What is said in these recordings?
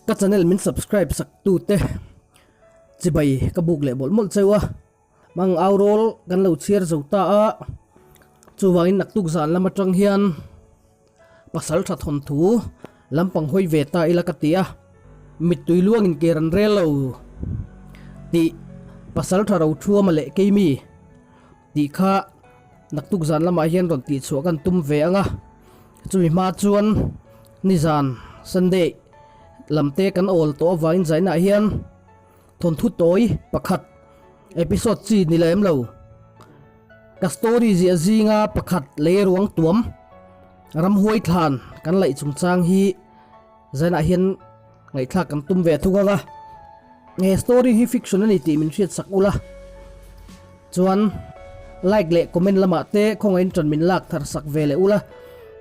Ka channel min subscribe sak tu te chibai ka buk leh mawlh mawlh cheu a, mang au rawl kan lo chhiar zo ta a, chuvangin naktuk zan lam atang hian pasal tha thawn thu lampang hawi ve ta ila ka ti a, mittui luangin ke ran rel lo tih pasal tha ro thuama leh keimi tih kha naktuk zan lamah hian rawn tihchhuah kan tum ve ang a, chumi hma chuan nizan Sunday lam te kan awl tawh avangin zainah hian thawnthu tawi pakhat episode chi ni lem lo ka story ziah zinga pakhat lei ruang tuam ramhuai thlan kan laih chungchang hi zainah hian Ngaihthlak kan tum ve thung ang a, he story hi fiction a ni tih min hriat sak ula, chuan like leh comment lamah te khawngaihin ṭan min lak thar sak ve leh ula,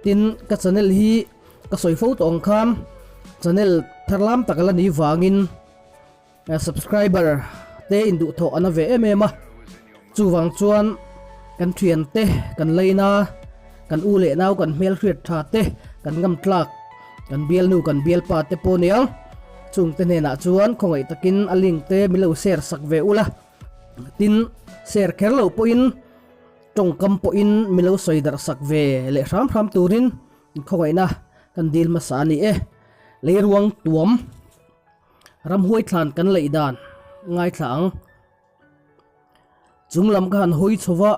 tin ka channel hi ka sawi fo tawh ang khan channel thar lam tak ala ni vangin subscriber te induhthawh a na ve em em a, chuvang chuan kan thian te kan laina kan u leh nau kan hmelhriat tha te kan ngam tlak kan bialnu kan bialpa te pawh nia chung te hnenah chuan khawngaih takin a link te min lo share sak ve ula tin share kher lo pawhin tawngkam pawhin min lo sawi darh sak ve leh hram hram turin khawngaihna kan dil hmasa a ni e leiruang tuam Ramhuai thlan kan laih dan ngaithla ang. Chung lam ka han hawi chho va,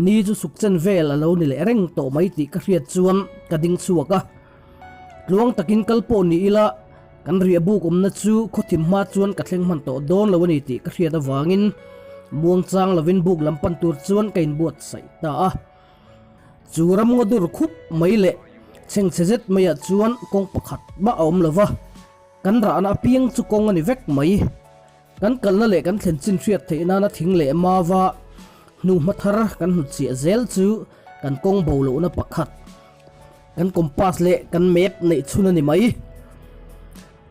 ni chu suk chen vel a lo ni leh reng tawh mai tih ka hriat chuan ka ding chhuak a. Tluang takin kal pawh ni ila kan riah buk awmna chu khawthim hma chuan ka thleng hman tawh dawn lo a ni tih ka hriat avangin muangchang lovin buk lam pan tur chuan ka inbuatsaih ta a. Chu ram ngaw dur khup mai leh chhengchhe zet maiah chuan kawng pakhat mah a awm lo va. Kan rahna apiang chu kawng a ni vek mai. Kan kalna leh kan thlen chin hriat theih nana thing leh mava hnuhma thar kan hnutchhiah zel chu kan kawng bo lohna pakhat, kan compass leh kan map neih chhun a ni mai.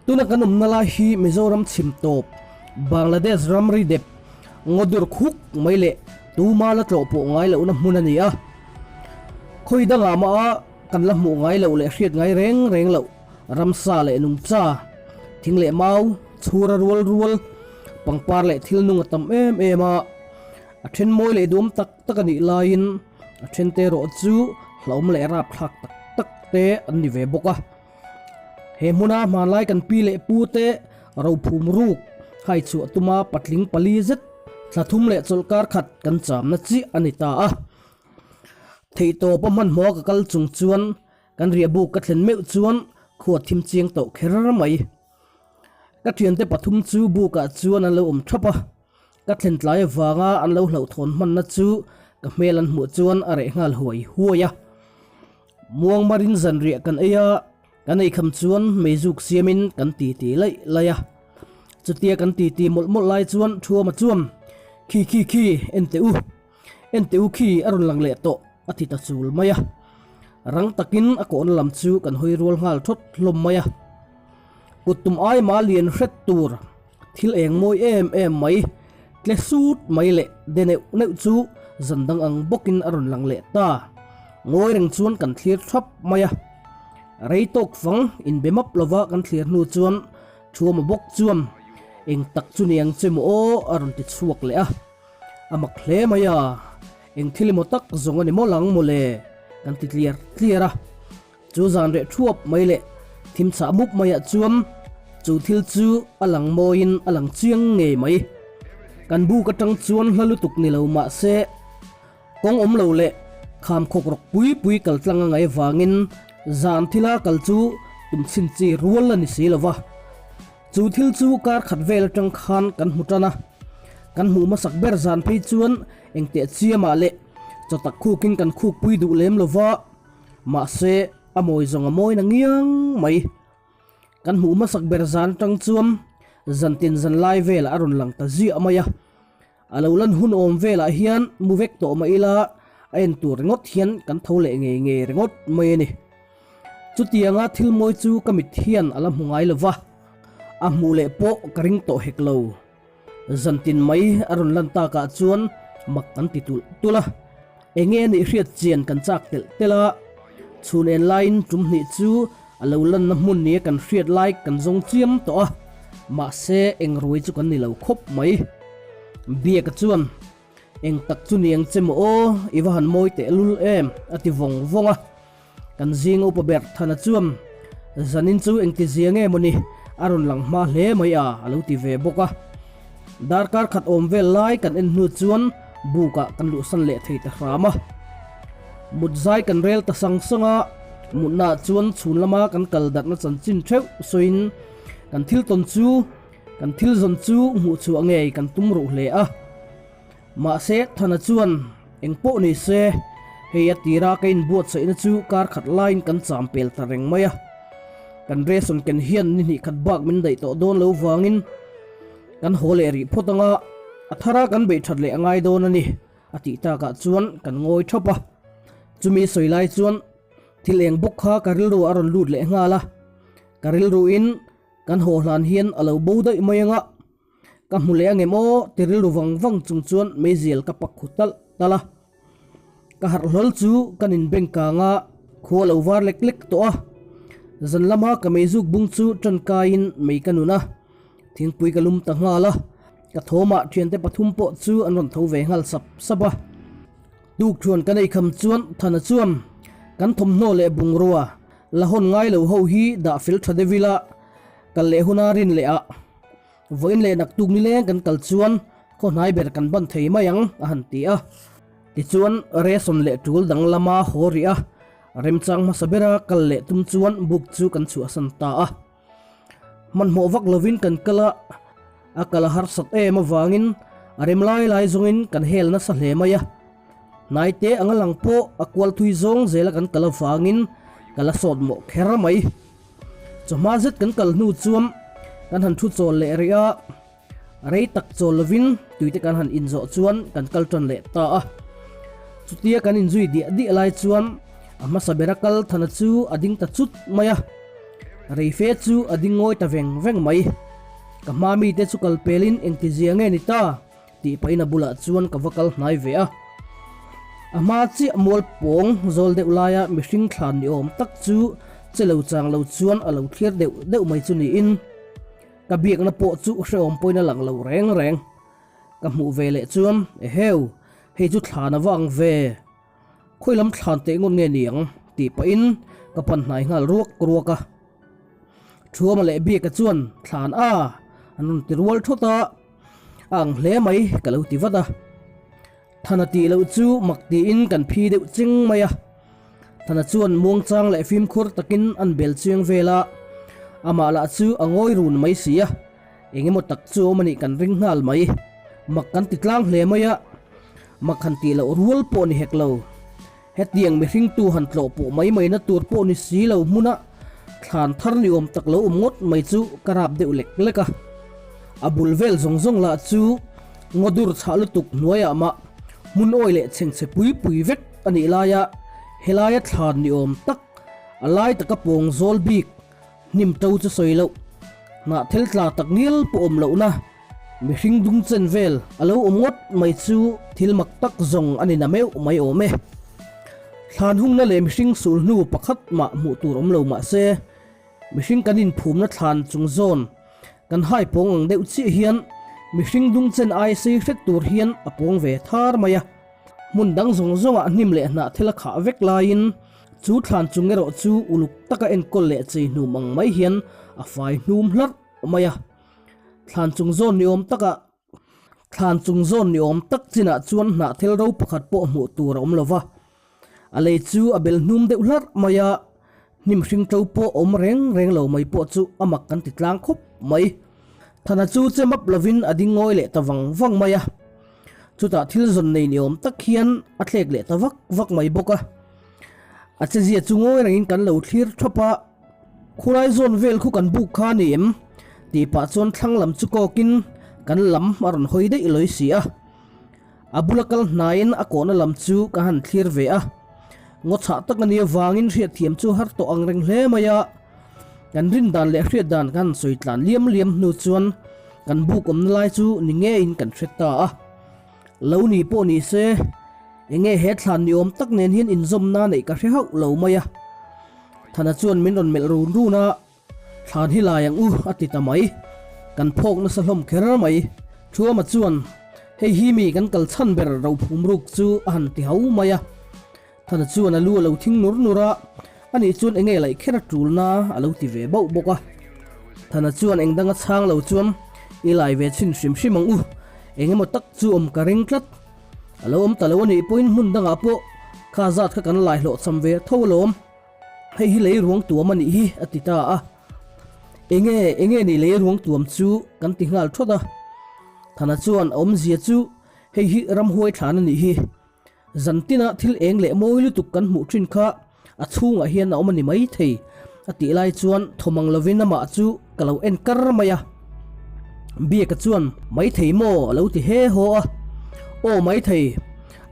Tuna kan awmna lai hi Mizoram chhim tawp, Bangladesh ramri dep, ngaw dur khuk mai leh tuma la tlawh pawh ngai lohna hmun a ni a. Khawi dangah mah kan la hmuh ngai loh leh hriat ngai reng reng loh. Ramsa leh nungcha, thing leh mau, chhura rual rual, pangpar leh thil nung a tam em em a. A then mawi leh duam tak tak a nih laiin a then te erawh chu hlauhawm leh rapthlak tak tak te an ni ve bawk a. He hmuna hmanlai kan pi leh pu te rophum ruk hai chhuah tuma patling pali zet thla thum leh chawlhkar khat kan chamna chiah a ni ta a. Theihtawpa hmanhmawha ka kal chung chuan Kan riah buk ka thlen meuh chuan khua thim chiang tawh kher mai. Ka thiante pathum chu bukah chuan an lo awm thap a, ka thlen tlai avanga an lo hlauhthawn hmanna chu ka hmel an hmuh chuan a reh nghal huai huai a. Muangmarin zanriah kan ei a, kan eikham chuan meizuk siamin kan titi laih laih a. Chutia kan titi mawlh mawlh lai chuan Thuama chuan, Khi khi khi, en teh u. En teh u khi a rawn lang leh tawh a ti ta chul mai a. Rang takin a kawhna lam chu kan hawi rual nghal thawt hlawm mai a. Kut tum ai mah lian hret tur thil eng mawi em em mai, tle sut mai leh de neuh neuh chu zan dang ang bawkin a rawn lang leh ta. Ngawi reng chuan kan thlir thap mai a. Rei tawk fang inbe map lova kan thlir hnu chuan Thuama bawk chuan eng tak chu ni ang che maw aw a rawn ti chhuak leh a. A mak hle mai a, eng thil emaw tak zawng a ni mawlh ang mawle kan ti tliar tliar a. Chu zan reh thuap mai leh thim chhah mup maiah chuan chu thil chu a lang mawiin a lang chiang ngei mai. Kan buk atang chuan hla lutuk ni lo mah se kawng awm lo leh kham khawk rawk pui pui kal tlang a ngaih avangin zan thila kal chu tum chhin chi rual a ni si lo va. Chu thil chu kar khat vel atang khan kan hmu tan a, kan hmuh hmasak ber zan phei chuan engteh chiamah leh chawtak khukin kan khukpui duh lem lo va, mahse a mawi zawng a mawi na ngiang mai. Kan hmuh hmasak ber zan atang chuan zantin zan lai velah a rawn lang ta ziah mai a, a lo lan hun awm velah hian mu vek tawh mah ila a en tur ringawt hian kan tho leh ngei ngei ringawt mai a ni. Chutianga thil mawi chu ka mit hian a la hmu ngai lo va, a hmuh leh pawh ka ring tawh hek lo. Zantin mai a rawn lan takah chuan mak kan ti tulh tulh a, enge a nih hriat chian kan chak telh telh a, chhun en laiin tum hnih chu. A lo lanna hmun nia kan hriat lai kan zawng chiam tawh a, mahse eng ruai chu kan ni lo khawp mai. Biaka chuan, Eng tak chu niang che maw aw, i va han mawi tehlul em? a ti vawng vawng a. Kan zing upa ber Thana chuan, Zanin chu engti zia nge maw ni? A rawn lang hma hle mai a, a lo ti ve bawk a. Darkar khat awm vel lai kan en hnu chuan bukah kan luhsan leh thei ta hram a. Mut zai kan rel ta sang sang a, mutnaah chuan chhun lama kan kal darhna chanchin theuh sawiin kan thil tawn chu kan thil zawn chu hmuh chhuah ngei kan tum ruh hle a. Mahse Thana chuan eng pawh ni se, hei a tira ka inbuatsaihna chu kar khat laiin kan cham pel ta reng mai a. Kan ration ken hian ni hnih khat bak min daih tawh dawn lo vangin kan haw leh rih phawt anga a thara kan beih that leh a ngai dawn a ni. A tih takah chuan kan ngawi thap a, chumi sawi lai chuan thil eng bawk kha ka rilru a rawn lut leh nghal a, ka rilruin kan haw hlan hian a lo bo daih mai anga ka hmu leh angem aw ti rilru vang vang chung chuan meizial ka pak khu talh talh a, ka harh hlawl chu kan inbeng kang a, khua lo var lek lek tawh a, zan lama ka meizuk bung chu tangkaiin mei ka nun a. Thingpui ka lum ta nghal a, ka thawmah thiante pathum pawh chu an rawn tho ve nghal sap sap a. Tukthuan kan ei kham chuan Thana chuan kan thawmhnaw leh bungrua la hawn ngai lo ho hi dah fel tha deuh ila, kal leh huna rin leh ah vawiin leh naktuk nileng kan kal chuan khaw hnai ber kan ban thei mai ang a han ti a. Tichuan ration leh tul dang lama haw rih a, remchang hmasa bera kal leh tum chuan buk chu kan chhuahsan ta a. Hmanhmawh vak lovin kan kal a, a kal a harsat em avangin a rem lai lai zawngin kan hel nasa hle mai a. Hnaite anga lang pawh a kual thui zawng zela kan kal avangin ka la sawt mawh kher mai. Chawhma zet kan kal hnu chuan kan han thu chawl leh rih a, Rei tak chawl lovin tuite kan han inzawh chuan kan kal tan leh ta a. Chutia kan inzui diah diah lai chuan a hmasa bera kal thana chu a ding ta chut mai a. Rei fe chu a ding ngawi ta veng veng mai. Ka hma mite chu kal pelin engtizia nge ni ta tih pahin a bulah chuan ka va kal hnai ve a. A hma chiah mual pawng zawl deuh laia mihring thlan ni awm tak chu che lo chang lo chuan a lo thlir deuh deuh mai chu niin. Ka biakna pawh chu hrehawm pawhin a lang lo reng reng. Ka hmuh ve leh chuan, Eheu, hei chu thlan a va ang ve. Khawi lam thlan teh ngawt nge ni ang? tih pahin ka pan hnai nghal ruak ruak a. Thuama leh Biaka chuan thlan a an rawn ti rual thawt a, a ang hle mai ka lo ti vat a. Thana tih loh chu mak tiin kan phi deuh cheng mai a. Thana chuan muangchang leh fimkhur takin an bel chiang vel a, amah lah chu a ngawi run mai si a, eng emaw tak chu awm a nih kan ring nghal mai. Mak kan ti tlang hle mai a, mak han tih loh rual pawh ni hek lo. Hetiang mihringtu han tlawh pawh mai mai na tur pawh ni si lo hmuna thlan thar ni awm tak lo awm ngawt mai chu ka rap deuh lek lek a. A bul vel zawng zawng lah chu ngaw dur chhah lutuk hnuaiah mah hmun awi leh chhengchhe pui pui vek a nih laia helaia thlan ni awm tak a lai taka pawng zawl bik hnim to chu sawi loh hnah thel tla tak ngial pawh awm lohna Mihring dung chen vel a lo awm ngawt mai chu thil mak tak zawng a ni na meuh mai awm e. Thlan hungna leh mihring sul hnu pakhat mah hmuh tur awm lo mah se, mihring kan inphumna thlan chung zawn kan hai pawng ang deuh chiah hian mihring dung chen ai sei hret tur hian a pawng ve thar mai a. Hmun dang zawng zawngah hnim leh hnah thil a khah vek laiin chu thlan chung erawh chu uluk taka enkawl leh chei hnum ang mai hian a fai hnum hlarh mai a. Thlan chung zawn ni awm takah Thlan chung zawn ni awm tak chinah chuan hnah thil ro pakhat pawh hmuh tur a awm lo va. A lei chu a bel hnum deuh hlarh mai a, hnim hring to pawh awm reng reng lo mai pawh chu a mak kan ti tlang khawp mai. Thana chu che map lovin a ding ngawi leh ta vang vang mai a. Chutah thil zawn nei ni awm tak hian a thlek leh ta vak vak mai bawk a. A chezia chu ngawi rengin kan lo thlir thap a. Khulai zawn vel khu kan buk kha a ni em? tih pah chuan thlang lam chu kawkin kan lam a rawn hawi daih lawi si a. A bula kal hnaiin a kawhna lam chu ka han thlir ve a. Ngaw chhah tak a nih avangin hriatthiam chu har tawh ang reng hle mai a. Kan rin dan leh hriat dan ka han sawi tlan liam liam hnu chuan kan buk awmna lai chu ni ngeiin kan hre ta a. Lo ni pawh ni se, enge he thlan ni awm tak nen hian inzawmna neih ka hre hauh lo mai a. Thana chuan min rawn melh run run a, Thlan hi lai ang u a ti ta mai. Kan phawk nasa hlawm kher mai. Thuama chuan, Hei hi mi kan kal chhan ber rophum ruk chu a han ti hau mai a. Thana chuan a lu a lo thing nur nur a, ani chuan enge laih kher a tulna a lo ti ve bauh bawk a. Thana chuan eng danga chhang lo chuan, I lai ve chhin hrim hrim ang u, eng emaw tak chu awm ka ring tlat. A lo awm ta lo a nih pawhin hmun dangah pawh kha zat kha kan lai hlawh cham ve tho alawm. Hei hi lei ruang tuam a nih hi a ti ta a. Enge, enge nih lei ruang tuam chu kan ti nghal thawt a. Thana chuan a awmzia chu hei hi ramhuai thlan a nih hi. Zan tina thil eng leh mawi lutuk kan hmuh thin kha a chhungah hian a awm a ni mai thei a tih lai chuan thawmang lovin amah chu ka lo en kar mai a. Biaka chuan maithei maw a lo ti he haw a. Aw maithei,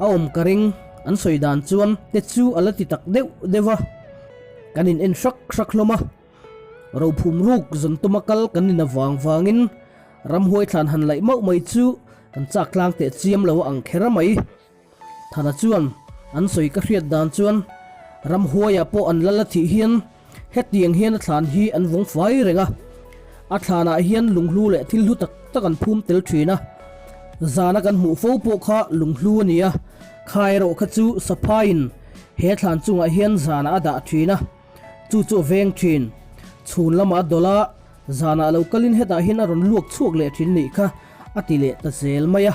a awm ka ring an sawi dan chuan te chu a la ti tak deuh deuh a. Kan in en hrak hrak hlawm a. Rophum ruk zawn tuma kal kan in avang vangin ramhuai thlan han laih mauh mai chu kan chak tlang teh chiam lo a ang kher mai. Thana chuan an sawi ka hriat dan chuan ramhuaiah pawh an lal a thih hian hetiang hian a thlan hi an vawng fai reng a, a thlanah hian lunghlu leh thil hlu tak tak an phum tel thin a, zana kan hmuh fo pawh kha lunghlu a ni a, kha erawh kha chu saphaiin he thlan chungah hian zanah a dah thin a, chu chu a veng thin. Chhun lamah a dawlh a, zanah lo kalin hetah hian a rawn luak chhuak leh thin nih kha a ti leh ta zel mai a.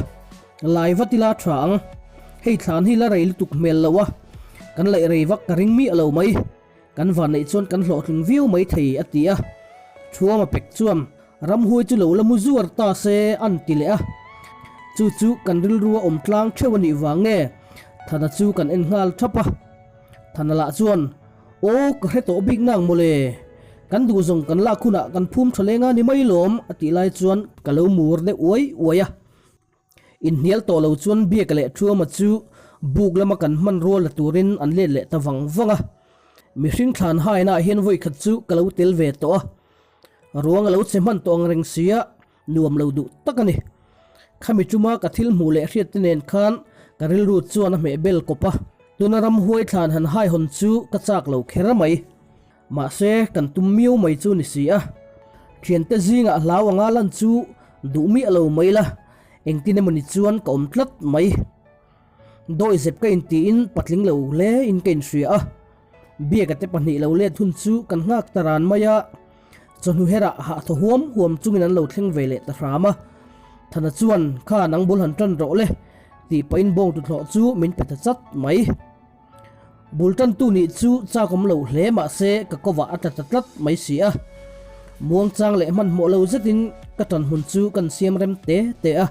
Lai vat ila tha ang. Hei thlan hi la rei lutuk hmel lo a, kan laih rei vak ka ring miah lo mai. Kan van neih chuan kan hlawhtling viau mai thei a ti a. Thuama pek chuan ramhuai chu lo la mu zuar ta se an ti leh a. Chu chu kan rilrua awm tlang theuh a nih vang nge Thana chu kan en nghal thap a. Thana lah chuan Aw ka hre tawh bik nang mawle, kan duh zawng kan lak hunah kan phum tha leng a ni mai lawm a tih lai chuan ka lo mur deuh uai uai a. Inhnial tawh lo chuan Biaka leh Thuama chu buk lama kan hman rual la turin an let leh ta vang vang a. Mihring thlan hainaah hian vawi khat chu ka lo tel ve tawh a, ruang a lo che hman tawh ang reng sia nuam lo duh tak a ni. Khami tuma ka thil hmuh leh hriat te nen khan ka rilru chuan a hmeh bel kawp a, tuna ramhuai thlan han haihawn chu ka chak lo kher mai. Mahse, kan tum miau mai chu ni si a, thiante zingah hlau anga lan chu duh miah lo mai la, engtin emaw ni chuan ka awm tlat mai. Dawihzep ka intiin patling lo hle in ka inhria a, Biaka te pahnih lo let hun chu kan nghak ta ran mai a, chawhnu herah hah thaw huam huam chungin an lo thleng ve leh ta hram a. Thana chuan, Kha nang bul han tan rawh le, tih pahin bawng tuthlawh chu min pe ta chat mai. Bul tantu nih chu chak awm lo hle mahse ka kovah a tla ta tlat mai si a. Muangchang leh hmanhmawh lo zetin ka tan hmun chu kan siam rem te te a.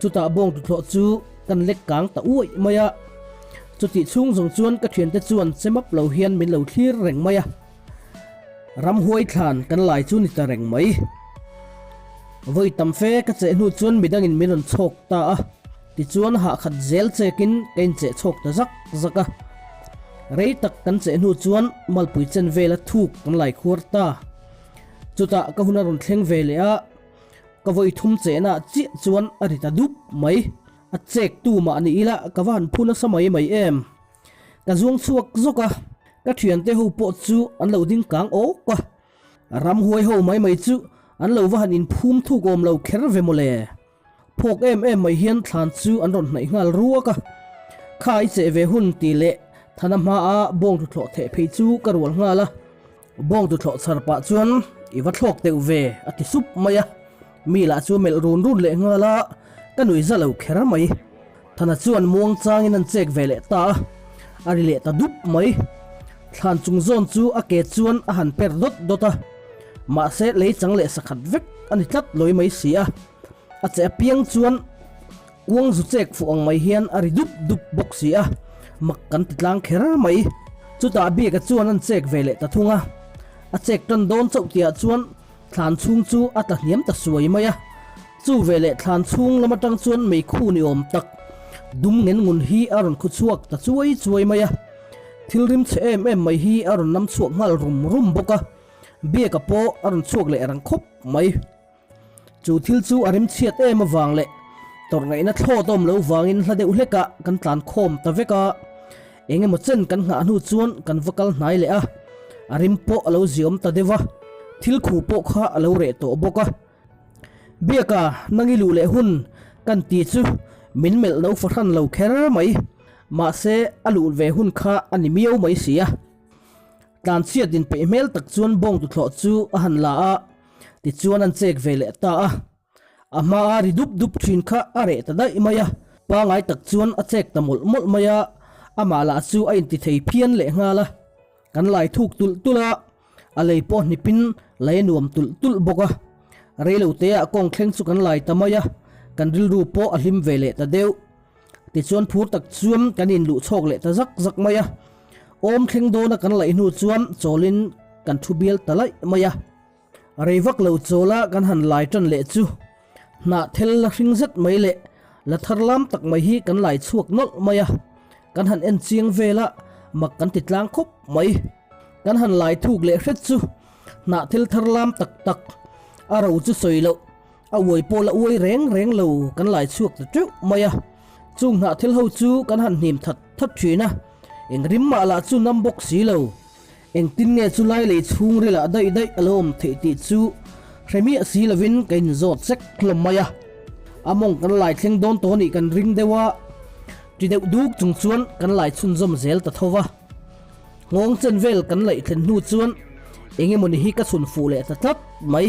Chutah bawng tuthlawh chu kan lek kang ta uaih mai a. Chutih chhung zawng chuan ka thiante chuan che map lo hian min lo thlir reng mai a. Ramhuai thlan kan lai chu ni ta reng mai. Vawi tam fe ka cheh hnu chuan midangin min rawn chhawk ta a. Tichuan hah khat zel chekin ka incheh chhawk ta zak zak a. Rei tak kan cheh hnu chuan malpui chen vela thuk kan lai khuar ta. Chutah ka hun a rawn thleng ve leh a, ka vawi thum chehnaah chiah chuan a ri ta dup mai. A chek tu mah ni ila ka va han phu nasa mai mai em. Ka zuang chhuak zawk a, ka thiante ho pawh chu an lo ding kang awk a. Ramhuai ho mai mai chu an lo va han inphum thuk awm lo kher ve mawle. Phawk em em mai hian thlan chu an rawn hnaih nghal ruak a, kha i cheh ve hun tih leh Thana hmaa bawng tuthlawh theh phei chu ka rual nghal a, bawng tuthlawh chhar pah chuan i va thlawk deuh ve a ti sup mai a, mi lah chu a melh run run leh nghal a, ka nui za lo kher mai. Thana chuan muang changin an chek ve leh ta a, a ri leh ta dup mai. Thlan chung zawn chu a ke chuan a han per dawt dawt a, mahse lei chang leh sakhat vek a ni tlat lawi mai si a. A che apiang chuan kuang zu chek fuh ang mai hian a ri dup dup bawk si a, mak kan ti tlang kher mai. Chutah Biaka chuan an chek ve leh ta thung a, a chek tan dawn chauh tihah chuan thlan chhung chu a tla hniam ta suai mai a. Chu ve leh thlan chhung lam atang chuan meikhu ni awm tak dum ngen ngun hi a rawn khu chhuak ta chuai chuai mai a, thil rim chhe em em mai hi a rawn nam chhuak nghal rum rum bawk a, Biaka pawh a rawn chhuak leh rang khawp mai. Chu thil chu a rimchhiat em avang leh tawrh ngaihna thlawt awm lo vangin hla deuh hlekah kan tlan khawm ta vek a, eng emaw chen kan nghah hnu chuan kan va kal hnai leh a. A rim pawh a lo ziawm ta deuh a, thil khuh pawh kha a lo reh tawh bawk a. Biaka, nang i luh leh hun kan ti chu min melh no fahran lo kher mai. Mahse, a luh ve hun kha a ni miau mai si a. Tlanchhiat inpeih hmel tak chuan bawng tuthlawh chu a han la a, tichuan an chek ve leh ta a. A hmaa ri dup dup thin kha a reh ta daih mai a, pangai tak chuan a chek ta mawlh mawlh mai a, amah lah chu a inti thei phian leh nghal a. Kan lai thuk tulh tulh a, a lei pawh hnipin lei a nuam tulh tulh bawk a. Reilo teah kawng thleng chu kan lai ta mai a, kan rilru pawh a hlim ve leh ta deuh. Tichuan phur tak chuan kan inluh chhawk leh ta zak zak mai a. Awm thleng dawna kan laih hnu chuan chawlin kan thu bial ta laih mai a. Rei vak lo chawla kan han lai tan leh chu hnah thel la hring zet mai leh la thar lam tak mai hi kan lai chhuak nawlh mai a. Kan han en chiang vel a, mak kan ti tlang khawp mai. Kan han lai thuk leh hret chu hnah thel thar lam tak tak a ro chu sawi loh. A uai pawh la uai reng reng lo kan lai chhuak ta teuh mai a, chung hnah thil ho chu kan han hnim that that thin a, eng rim mah lah chu nam bawk si lo. Engtin nge chu lai lei chhungril ah daih daih a lo awm theih tih chu hre miah si lovin ka inzawt sek hlawm mai a. A mawng kan lai thleng dawn tawh nih kan ring deuh a, ti deuh duk chung chuan kan lai chhunzawm zel ta tho va. Nghawng chen vel kan laih thlen hnu chuan eng emawni hi ka chhun fuh leh ta tlat mai.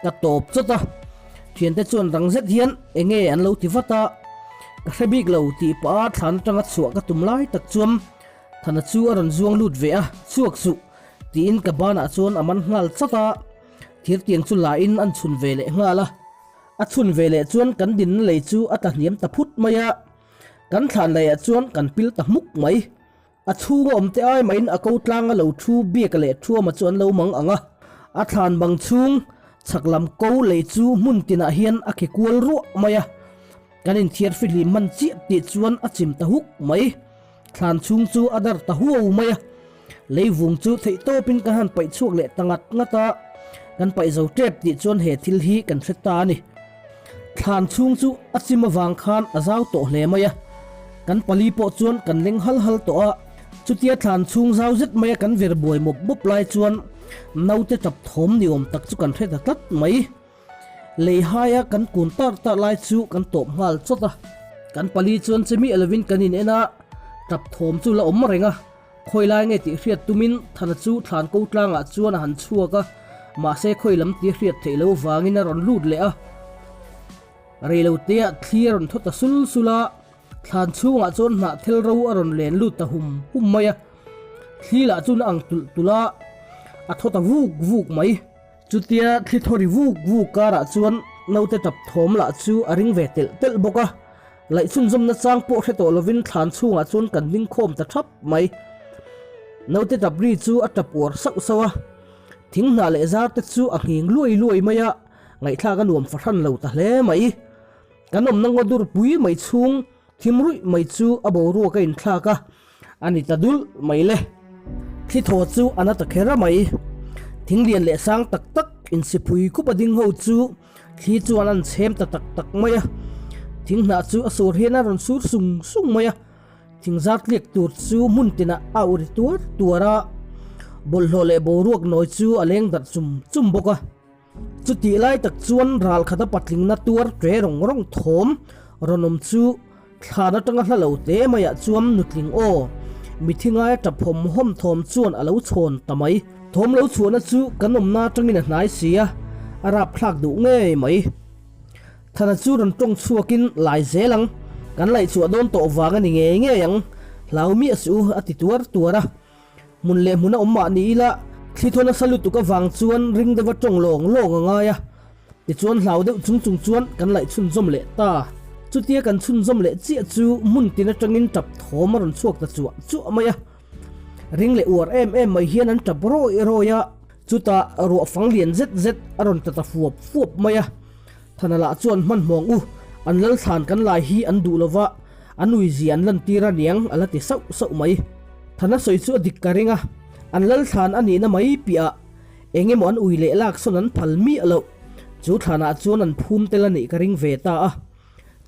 Ka tawp chawt a, thiante chuan rang zet hian enge an lo ti vat a, ka hre bik lo tih pah a thlan atanga chhuah ka tum lai tak chuan Thana chu a rawn zuang lut ve a, chhuak suh tiin ka banah chuan a man nghal chat a, thirtiang chu la in an chhun ve leh nghal a, a chhun ve leh chuan kan dinna lei chu a tla hniam ta phut mai a, kan thlan leiah chuan kan pil ta hmuk mai. A chhunga awm te ai mahin a ko tlanga lo thu biak leh thuama chu an lo mang ang a, a thlan bang chhung chhak lam ko lei chu hmun tinah hian a khi kual ruah mai a, kan inthiar fihlim hman chiah tih chuan a chim ta huk mai. Thlan chhung chu a dar ta huau mai a, lei vung chu theih tawpin kan han paih chhuak leh ta ngat ngat a, kan paih zo tep tih chuan he thil hi kan hre ta a ni. Thlan chhung chu a chim avang khan a zau tawh hle mai a, kan pali pawh chuan kan leng hal hal tawh a, chutia thlan chhung zau zet maia kan vir buai mawp mawp lai chuan naute tap thawm ni awm tak chu kan hre ta tlat mai. Lei haia kan kun tar tar lai chu kan tawp nghal chawt a, kan pali chuan che miah lovin kan in en a, tap thawm chu la awm reng a. Khawi lai nge tih hriat tumin Thana chu thlan ko tlangah chuan a han chhuak a, mahse khawi lam tih hriat theih lo vangin a rawn lut leh a. Reiloteah thli a rawn thaw ta sul sul a, thlan chhungah chuan hnah thel ro a rawn len lut ta hum hum mai a. Thli lah chuan a ang tulh tulh a, a thaw ta vuk vuk mai. Chutia thli thaw ri vuk vuk karah chuan naute tap thawm lah chu a ring ve telh telh bawk a. Laih chhunzawmna chang pawh hre tawh lovin thlan chhungah chuan kan ding khawm ta thap mai. Naute tap ri chu a tap uar sauh sauh a, thing hnah leh zar te chu a nghing luai luai mai a, ngaihthlak a nuam fahran lo ta hle mai. Kan awmna ngaw dur pui mai chhung thim ruih mai chu a boruak a inthlak a, a ni ta dulh mai le. Thli thaw chu a na ta kher a mai. Thing lian leh sang tak tak insipui khup a ding ho chu Thli chuan an chhem ta tak tak mai a, thing hnah chu a sur hian a rawn sur sung sung mai a, thing zar tliak tur chu hmun tinah a uri tuar tuar a, bawlhhlawh leh boruak nawi chu a leng darh chum chum bawk a. Chutih lai tak chuan ral khata patlingna tuar ṭe rawng rawng thawm rawn awm chu Thlan atanga hla lo te maiah chuan nutling aw, mithi ngaia tap hawm hawm thawm chuan a lo chhawn ta mai. Thawm lo chhuahna chu kan awmna atangin a hnai si a, a rapthlak duh ngei mai. Thana chu rawn tawng chhuakin lai zel ang, kan laih chhuah dawn tawh vang a ni ngei ngei ang, hlau miah suh u a ti tuar tuar a. Hmun leh hmun a awm mah ni ila, thli thaw nasa lutuk avang chuan ring deuha tawng lawng lawng a ngai a. Tichuan hlau deuh chung chung chuan kan laih chhunzawm leh ta. Chutia kan chhunzawm leh chiah chu hmun tin atangin tap thawm a rawn chhuak ta chuah chuah mai a. Ring leh uar em em mai hian an tap rawi rawi a, chutah ruah fang lian zet zet a rawn ta ta fuap fuap mai a. Thana lah chuan hmanhmawng u, an lalthlan kan lai hi an duh lova, an uizia an lantir a niang a la ti sauh sauh mai. Thana sawi chu a dik ka ring a, an lalthlan a nihna mai piahah eng emaw an ui leh lak sawn an phal miah loh. Chu thlanah chuan an phum tel a nih ka ring ve ta a.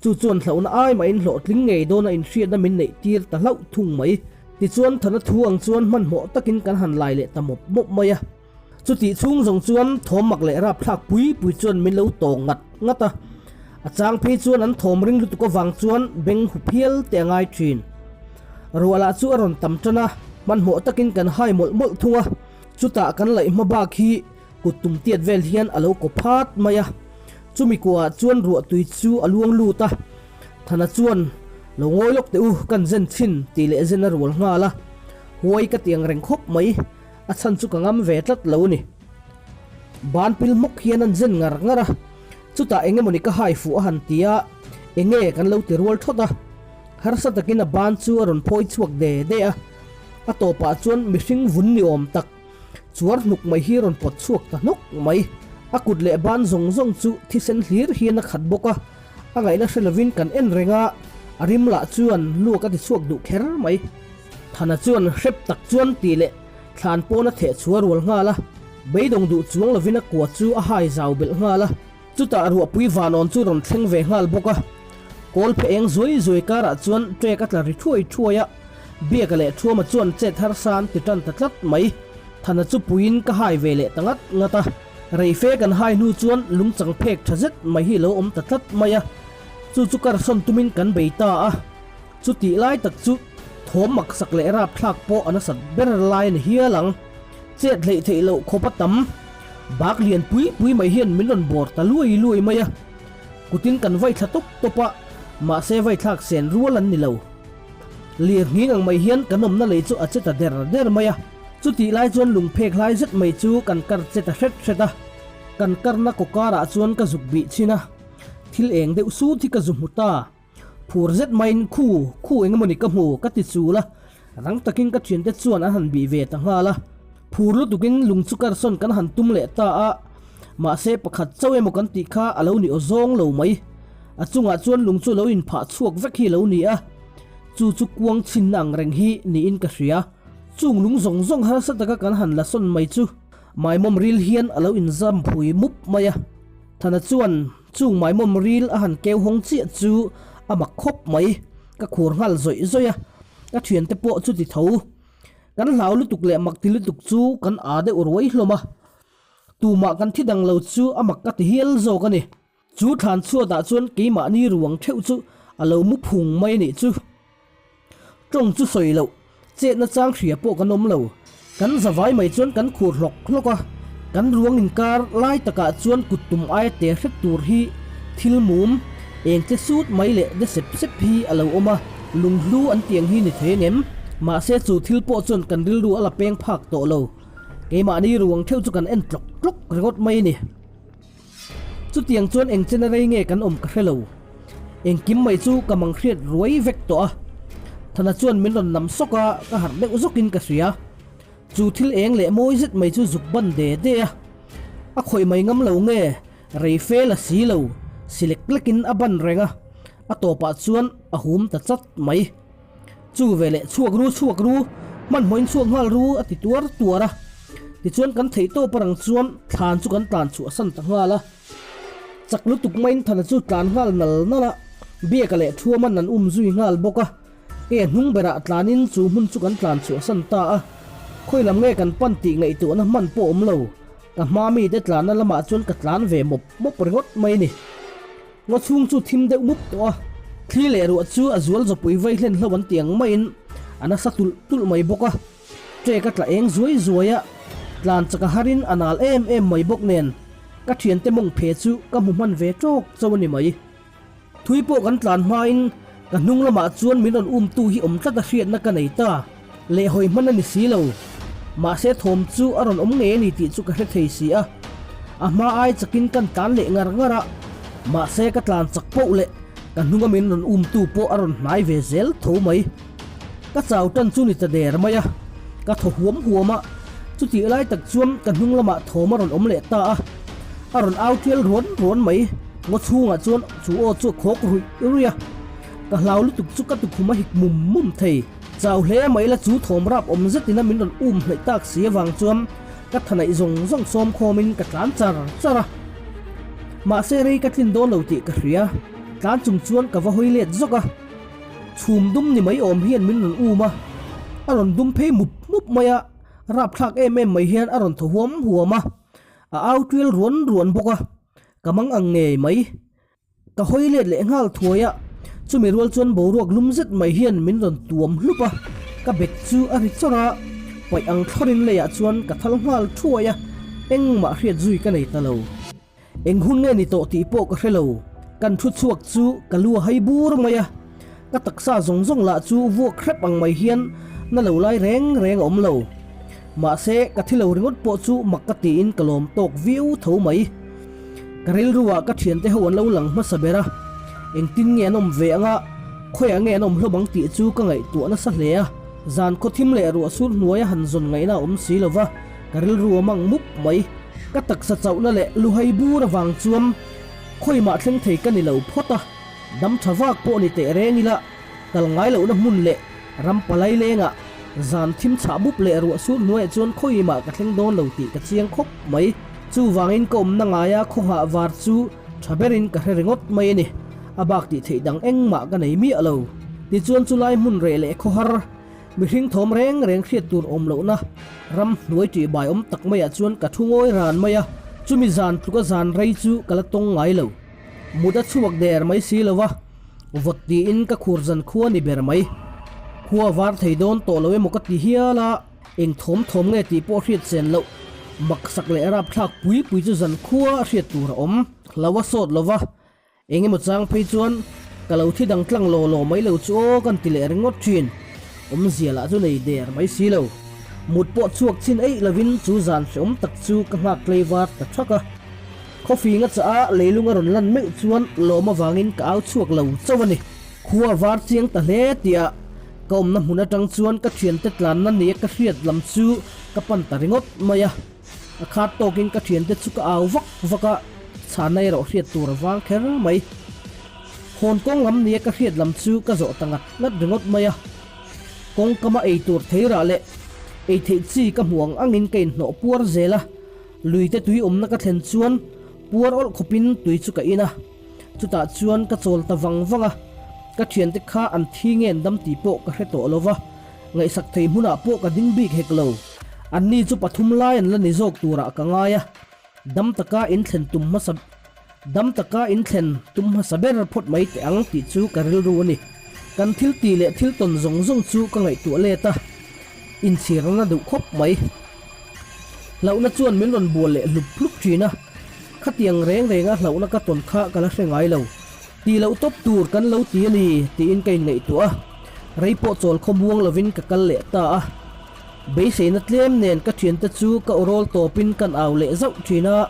Chu chuan hlauhna ai mahin hlawhtling ngei dawna inhriatna min neih tir ta hlauh thung mai. Tichuan Thana thu ang chuan hmanhmawh takin kan han lai leh ta mawp mawp mai a. Chutih chhung zawng chuan thawm mak leh rapthlak pui pui chuan min lo tawng ngat ngat a. A chang phei chuan an thawm ring lutuk avang chuan beng hu phial te a ngai thin. Ruah lah chu a rawn tam tan a, hmanhmawh takin kan hai mawlh mawlh thung a. Chutah kan laih hma bak hi kut tum tiat vel hian a lo kaw phat mai a. Chumi kuahah chuan ruahtui chu a luang lut a. Thana chuan, Lo ngawi lawk teh u, kan zen thin, tih leh zen a rual nghal a. Huai ka ti ang reng khawp mai. A chhan chu ka ngam ve tlat lo a ni. Ban pil hmawk hian an zen ngar ngar a, chutah eng emawni ka hai fuh a han ti a, enge kan lo ti rual thawt a. Harsa takin a ban chu a rawn phawi chhuak de de a, a tawpah chuan mihring vun ni awm tak chuar hnuk mai hi rawn pawt chhuak ta hnawk mai. A kut leh ban zawng zawng chu thisen hlir hian a khat bawk a, a ngaihna hre lovin kan en reng a, a rim lah chuan luak a ti chhuak duh kher mai. Thana chuan hrep tak chuan tih leh thlan pawn a theh chhuah rual nghal a, beidawng duh chuang lovin a kua chu a hai zau belh nghal a, chutah ruahpui vanawn chu rawn thleng ve nghal bawk a. Kawl phe eng zuai zuai karah chuan trek a tla ri thuai thuai a, Biaka leh Thuama chuan chet harsa an ti tan ta tlat mai. Thana chu puiin ka hai ve leh ta ngat ngat a, reife kan hai hnu chuan lungchang phek tha zet mai hi lo awm ta tlat mai a, chu chu karsawn tumin kan bei ta a. Chutih lai tak chu thawm maksak leh rapthlak pawh a nasat ber lai a ni hial ang. Chet hleih theih loh khawp a tam. Bak lian pui pui mai hian min rawn bawr ta luai luai mai a. Kutin kan vai thla tawp tawp a, mahse vai thlak sen rual an ni lo. Lir nghing ang mai hian kan awmna lei chu a che ta der der mai a. Chutih lai chuan lungphek hlai zet mai chu kan kar che ta hret hret a. Kan karna kawkarah chuan ka zuk bih chhin a. Thil eng deuh sut hi ka zu hmu ta. Phur zet maiin khu, khu eng emawni ka hmu ka ti chul a, rang takin ka thiante chuan an han bih ve ta nghal a. Phur lutukin lung chu karsawn kan han tum leh ta a, mahse pakhat chauh emaw kan tih kha a lo ni aw zawng lo mai. A chungah chuan lung chu lo inphah chhuak vek hi a lo ni a, chu chu kuang chhinna ang reng hi niin ka hria. Chung lung zawng zawng harsa taka kan han la sawn mai chu maimawm ril hian a lo inzam phui mup mai a. Thana chuan Chung maimawm ril a han keu hawng chiah chu a mak khawp mai, ka khur nghal zawih zawih a, ka thiante pawh chu ti tho. Kan hlau lutuk leh mak ti lutuk chu kan aa deuh ruai hlawm a, tumah kan thi dang lo chu a mak ka ti hial zawk a ni. Chu thlan chhuatah chuan keimahni ruang theuh chu a lo mu phung mai a nih chu. Tawng chu sawi loh, chetna chang hria pawh kan awm lo. Kan zavai mai chuan kan khur hlawk hlawk a, kan ruang inkar lai takah chuan kut tum aia te hret tur hi thil mum, eng che sut mai leh de sep sep hi a lo awm a, lunghlu an tiang hi ni thei ang em? Mahse chu thil pawh chuan kan rilru a la peng phak tawh lo. Keimahni ruang theuh chu kan en tlawk tlawk ringawt mai a ni. Chutiang chuan eng chena rei nge kan awm ka hre lo. Engkim mai chu ka mang hriat ruai vek tawh a. Thana chuan min rawn nam sawk a, ka harh deuh zawkin ka hria. Chu thil eng leh mawi zet mai chu zuk ban de de a. A khawih mai ngam lo nge, rei fe la si lo, si lek lekin a ban reng a, a tawpah chuan a hum ta chat mai. Chu veleh chhuak ru chhuak ru, hmanhmawhin chhuak nghal ru a ti tuar tuar a. Tichuan kan theih tawp arang chuan thlan chu kan tlan chhuah san ta nghal a. Chak lutuk maiin Thana chu tlan nghal nal nal a, Biaka leh Thuaman an um zui nghal bawk a. Ke hnung berah tlanin chu hmun chu kan tlan chhuah san ta a. Khawi lam nge kan pan tih ngaihtuahna hman pawh awm lo, ka hma mite tlanna lamah chuan ka tlan ve mawp mawp ringawt mai a ni. Ngaw chhung chu thim deuh mup tawh a, thli leh ruah chu a zual zawpui vai hlen hlo an ti ang maiin a nasa tulh tulh mai bawk a. Trek a tla eng zuai zuai a, tlan chak a harin a nal em em mai bawk nen ka thiante mawng phe chu ka hmu hman ve tawk chauh a ni mai. Thui pawh kan tlan hmain ka hnung lamah chuan min rawn umtu hi awm tlat a hriatna ka nei ta. Lehhawi hman a ni si lo. Mahse thawm chu a rawn awm ngei a ni tih chu ka hre thei si a. A hma ai chakin kan tlan leh ngar ngar a, mahse ka tlan chak poh leh ka hnunga min rawn umtu pawh a rawn hnai ve zel tho mai. Ka chau tan chu ni ta der mai a, ka thaw huam huam a, chutih lai tak chuan ka hnung lamah thawm a rawn awm leh ta a, a rawn au tial ruan ruan mai. Ngaw chhungah chuan chu aw chu a khawk ruih ruih a, ka hlau lutuk chu ka tukhum a hik mum mum thei. Chau hle mai la chu thawm rap awm zetin a min rawn um hnaih tak si avang chuan ka thanaih zawng zawng sawm khawmin ka tlan char char a. Mahse rei ka tlin dawn lo tih ka hria, tlan chung chuan ka va hawi let zawk a. Chhum dum ni mai awm hian min rawn um a. A rawn dum phei mup mup mai a, rapthlak em em mai hian a rawn thaw huam huam a, a au tial ruan ruan bawk a, ka mang ang ngei mai. Ka hawi let leh nghal thuai a, chumi rual chuan boruak lum zet mai hian min rawn tuam hlup a, ka bek chu a ri chawrh a, paih ang thlawrin leiah chuan ka thal nghal thuai a, engmah hriat zui ka nei ta lo. Eng hun nge ni tawh tih pawh ka hre lo, kan thu chhuak chu ka lu a hai bur mai a, ka taksa zawng zawng lah chu vuak hrep ang mai hian na lo lai reng reng a awm lo. Mahse, ka thi lo ringawt pawh chu mak ka tiin ka lawm tawk viau tho mai. Ka rilruah ka thiante ho an lo lang hmasa ber a, engtin nge an awm ve anga, khawiah nge an awm hlawm ang tih chu ka ngaihtuah nasa hle a. Zan khawthim leh ruah sur hnuaia han zawn ngaihna a awm si lo va, ka rilru a mang mup mai. Ka taksa chauhna leh luhai bur avang chuan khawimah thleng thei ka ni lo phawt a, dam tha vak pawh ni teh reng ila kal ngai lohna hmun leh ram palai lengah zan thim chhah bup leh ruah sur hnuaiah chuan khawimah ka thleng dawn lo tih ka chiang khawp mai. Chuvangin ka awmna ngaia khawhah var chu tha berin ka hre ringawt mai a ni. A bak tih theih dang engmah ka nei miah lo. Tichuan chulai hmun reh leh khawhar Mihring thawm reng reng hriat tur awm lohna ram hnuai tih bai awm tak maiah chuan ka thu ngawi ran mai a, chumi zan tluka zan rei chu ka la tawng ngai lo. Mut a chhuak der mai si lo va, vawt tiin ka khur zan khua ni ber mai. Khua var thei dawn tawh lo emaw ka ti hial a, eng thawm thawm nge tih pawh hriat chen loh maksak leh rapthlak pui pui chu zan khua a hriat tur a awm. Hlo a sawt lo va, Eng emaw chang phei chuan ka lo thi dang tlang law law mai lo chu aw kan ti leh ringawt thin. Awmzia lah chu nei der mai si lo. Mut pawh chhuak chin eih lovin chu zan hreawm tak chu ka nghak tlei var ta thak a. Khawfing a chah a leilung a rawn lan meuh chuan lawm avangin ka au chhuak lo chauh a ni. Khua var chiang ta hle tih ah ka awmna hmun atang chuan ka thiante tlanna nia ka hriat lam chu ka pan ta ringawt mai a. A khat tawkin ka thiante chu ka au vak vak a, chhana erawh hriat tur a vang kher mai. Hawn kawng lam nia ka hriat lam chu ka zawh ta ngat ngat ringawt mai a. Kawng kama ei tur thei rah leh ei theih chi ka hmuh ang angin ka inhnawh puar zel a, luite tui awmna ka thlen chuan puar awlh khawpin tui chu ka in a. Chutah chuan ka chawl ta vang vang a, ka thiante kha an thi nge an dam tih pawh ka hre tawh lo va, ngaihsak thei hmunah pawh ka ding bik hek lo. Anni chu pathum lai an la ni zawk turah ka ngai a, dam taka inthlen tum hmasa dam taka inthlen tum hmasa ber phawt mai teh ang tih chu ka rilru a ni. Kan thil tih leh thil tawn zawng zawng chu ka ngaihtuah let a, inchhirna duh khawp mai. Hlauhna chuan min rawn bual leh hlup hlup thin a, khatiang reng renga hlauhna ka tawn kha ka la hre ngai lo. Tih loh tawp tur kan lo ti a ni tiin ka inngaihtuah a, rei pawh chawl khaw muang lovin ka kal leh ta a. Beiseina tlem nen ka thiante chu ka awrawl tawpin kan au leh zauh thin a,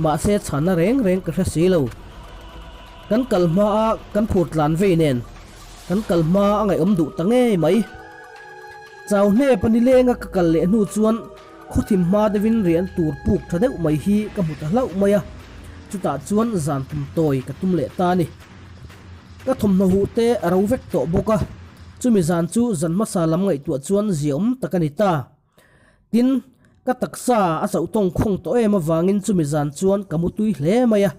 mahse chhanna reng reng ka hre si lo. Kan kal hma a kan phur tlan vei nen kan kal hma a ngaihawm duh ta ngei mai. Chau hnep a nilenga ka kal leh hnu chuan Khawthim hma deuhin rian tur puk tha deuh mai hi ka hmu ta hlauh mai a, chutah chuan zan tum tawi ka tum leh ta a ni. Ka thawmhnaw huh te a ro vek tawh bawk a, chumi zan chu zan hmasa lam ngaihtuah chuan ziaawm tak a ni ta. Tin, ka taksa a chauh tawng khawng tawh em avangin chumi zan chuan ka mu tui hle mai a,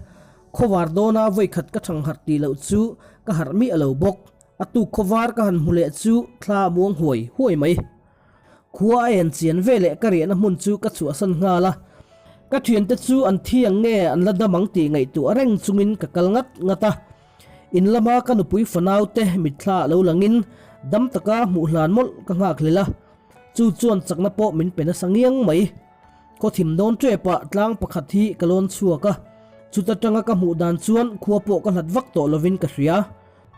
khawvar dawna vawikhat ka thang harh tih loh chu ka harh miah lo bawk. A tuk khawvar ka han hmu leh chu thla a muang huai huai mai. Khua a en chian ve leh ka riahna hmun chu ka chhuahsan nghal a, ka thiante chu an thi ang nge an la dam ang tih ngaihtuah reng chungin ka kal ngat ngat a. In lama ka nupui fanau te mitthla lo langin dam taka hmuh hlan mawlh ka nghak hlel a, chu chuan chakna pawh min pe nasa ngiang mai. Khawthim dawn tepah tlang pakhat hi ka lawn chhuak a, chuta tanga ka hmuh dan chuan khua pawh ka hlat vak tawh lovin ka hria.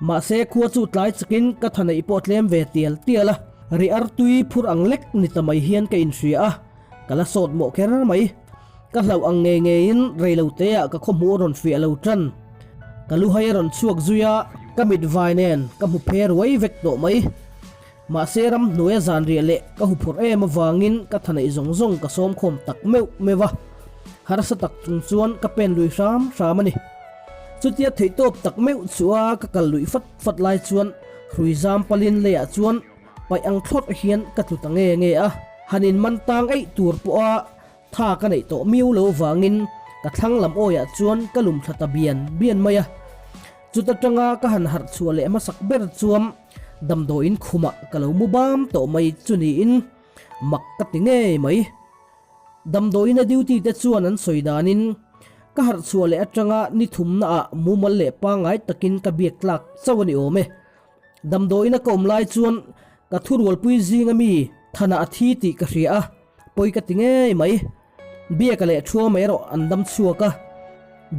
Mahse khua chu tlai chakin ka tha neih pawh tlem ve tial tial a, ri artui phur ang lek ni ta mai hian ka inhria a, ka la sawt mawh kher mai. Ka hlauh ang ngei ngeiin rei lo teah ka khawhmuh a rawn fiah lo tan. Ka luhai a rawn chhuak zui a, ka mit vai nen ka hmu phe ruai vek tawh mai. Mahse ramhnuaia zanriah leh ka huphurh em avangin ka tha neih zawng zawng ka sawm khawm tak meuh meuh a, harsa tak chung chuan ka pen lui hram hram a ni. Chutia theihtawp tak meuh chu a ka kal luih fat fat lai chuan hrui zam palin leiah chuan paih ang thlawt hian ka tlu ta nge nge a, han in man tang eih tur pawha tha ka neih tawh miu lo vangin ka thlang lam awiah chuan ka lum thla ta bian bian mai a. Chuta tanga ka han harh chhuah leh hmasak ber chuan. Damdawiin khumah ka lo mu bam tawh mai chu niin mak ka ti ngei mai. Damdawiina duty te chuan an sawi danin ka harh chhuah leh atanga ni thumna ah mumal leh pangngai takin ka biak tlak chauh a ni awm e. Damdawiina ka awm lai chuan ka thurualpui zinga mi Thana a thi tih ka hria a, pawi ka ti ngei mai. Biaka leh Thuama erawh an dam chhuak a,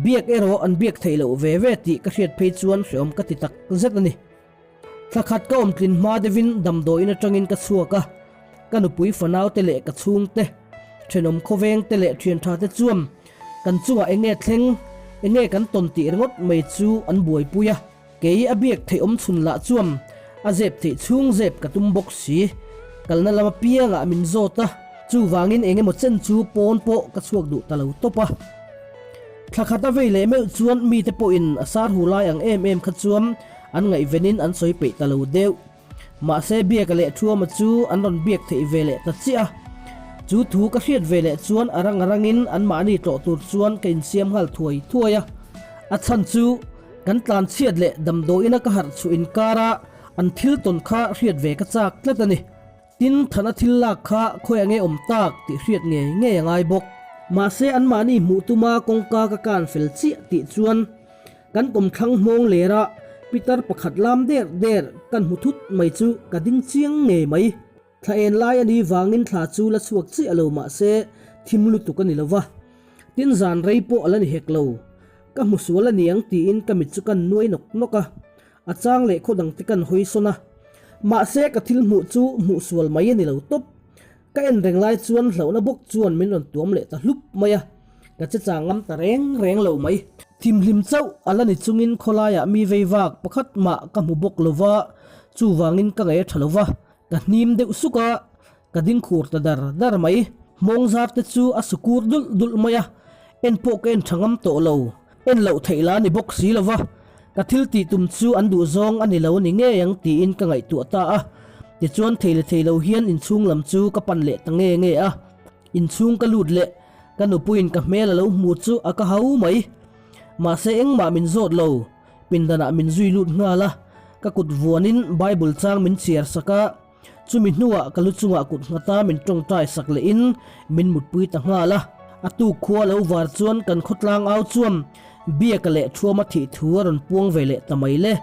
biak erawh an biak theih loh ve ve tih ka hriat phei chuan hreawm ka ti tak zet a ni. Thla khat ka awm tlin hma deuhin damdawiin atangin ka chhuak a, ka nupui fanaute leh ka chhungte, thenawm khawvengte leh thianthate chuan kan chungah eng nge thleng, eng nge kan tawn tih ringawt mai chu an buaipui a. Kei a biak theih awm chhun lah chuan a zep theih chhung zep ka tum bawk si. Kalna lam apiangah min zawt a, chuvangin eng emaw chen chu pawn pawh ka chhuak duh ta lo tawp a. Thla khat a vei leh meuh chuan mite pawhin a sar hu lai ang em em kha chuan an ngaihvenin an sawi peih ta lo deuh. Mahse Biaka leh Thuama chu an rawn biak theih ve leh ta chiah a. Chu thu ka hriat ve leh chuan a rang a rangin anmahni tlawh tur chuan ka insiam nghal thuai thuai a. A chhan chu kan tlan chhiat leh damdawiina ka harh chhuah inkara an thil tawn kha hriat ve ka chak tlat a ni. Tin, Thana thil lak kha khawiah nge awm tak tih hriat ngei ngei a ngai bawk. Mahse anmahni hmuh tuma kawngka ka kan fel chiah tih chuan Kan kawmthlang hmawng lera pitar pakhat lam der der kan hmu thut mai chu ka ding chiang ngei mai. Thla en lai a ni vangin thla chu la chhuak chiah lo mahse thim lutuk a ni lo va. Tin zan rei pawh a la ni hek lo. Ka hmu sual a niang tiin ka mit chu kan nuai nawk nawk a. A chang leh khaw dang te kan hawi sawn a. Mahse ka thil hmuh chu hmuh sual mai a ni lo tawp. Ka en reng lai chuan hlauhna bawk chuan min rawn tuam leh ta hlup mai a, ka che chang ngam ta reng reng lo mai. Thimhlim chauh a la ni chungin khawlaiah mi vei vak pakhat mah ka hmu bawk lo va, chuvangin ka ngaih a tha lo va, ka hnim deuh suk a, ka ding khur ta dar dar mai. Hmawng zar te chu a sukur dulh dulh mai a, en pawh ka en tha ngam tawh lo. En loh theih la ni bawk si lo va, ka thil tih tum chu an duh zawng a ni lo ni ngei ang tiin ka ngaihtuah ta a. Tichuan thei leh thei lo hian inchhung lam chu ka pan leh ta nge nge a. Inchhung ka lut leh, ka nupuiin ka hmel a lo hmu chu a ka hau mai. Mahse engmah min zawt lo, pindanah min zui lut nghal a, ka kut vuanin Bible chang min chhiar sak a. Chumi hnuah ka lu chungah kut nghata min tawngtai sak lehin min mutpui ta nghal a. A tuk khua lo var chuan kan khawtlang au chuan Biaka leh Thuama thih thu a rawn puang ve leh ta mai le.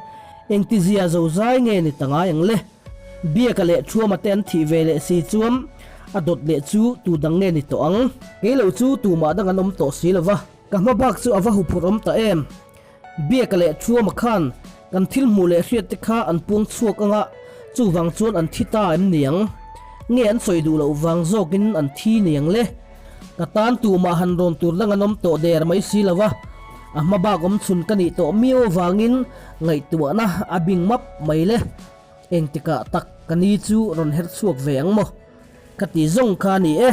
Engtizia zozai nge ni ta ngai ang le? Biaka leh Thuama te an thih ve leh si chuan a dawt leh chu tu dang nge ni tawh ang? Kei lo chu tumah dang an awm tawh si lo va. Ka hma bak chu a va huphurh awm ta em? Biaka leh Thuama khan kan thil hmuh leh hriat te kha an puang chhuak anga chuvang chuan an thi ta em niang? Nge an sawi duh loh vang zawkin an thi niang le? Ka tan tumah han rawn tur dang an awm tawh der mai si lo a, a hma bak awm chhun ka nih tawh miau avangin ngaihtuahna a bing map mai le. Engtikah tak ka ni chu rawn her chhuak ve ang maw? Ka ti zawng kha a ni e.